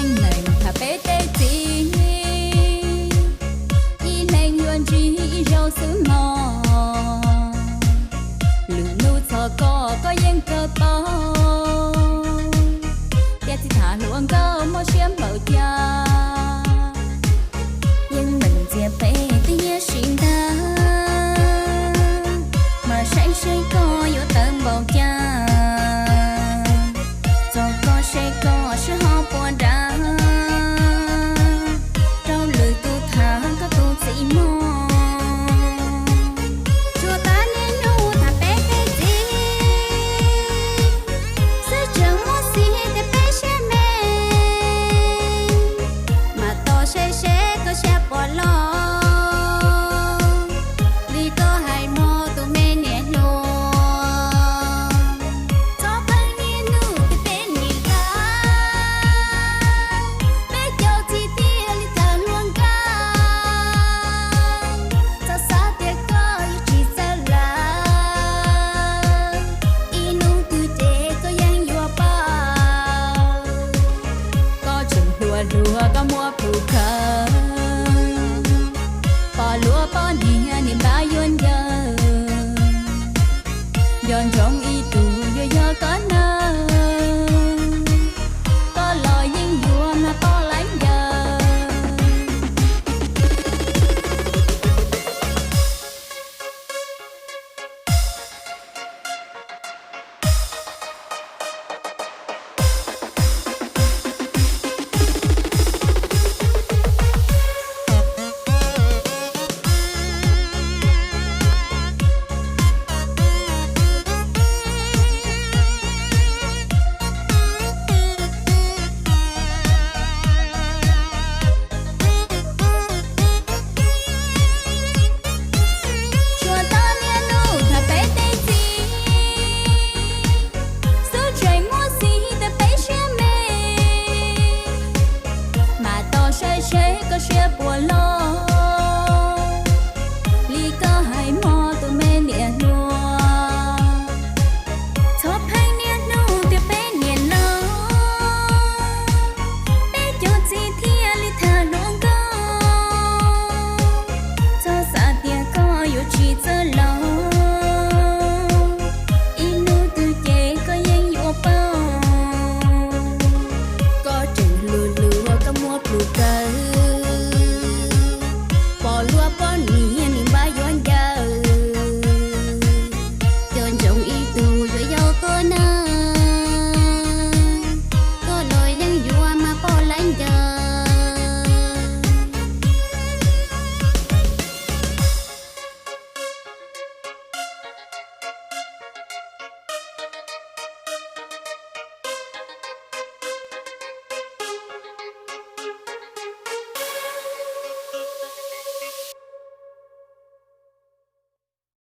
Neeg tham peb tej txiv, ib leeg yuav ntsib ib zaug xwb mog. Lwm hnub txog koj, koj yeej kawg paub, tiam sis tham hluas nkauj muaj siab npaum cas, yeej meem ntxias peb tej nyiaj sib ntag. Mas saib seb koj yuav tawv npaum cas, txog koj seb koj sib ho puas nrauj, rau lwm tus tham koj tus txiv mog. Tsuas tas niaj hnub tham peb tej txiv, xwb tseem muab xiv tias peb siab me, mas tos saib seb koj siab puas loj, li koj hais mog tus me niam hluas. Txhob pheej niaj hnub tias peb nim lawm, peb cov txiv thiaj li tham hluas nkauj. Txhob xav tias koj yuav tsis txawj lawm, ib hnub twg ces koj yeej yuav paub. Koj tseem hluas hluas koj muaj plhus khaws,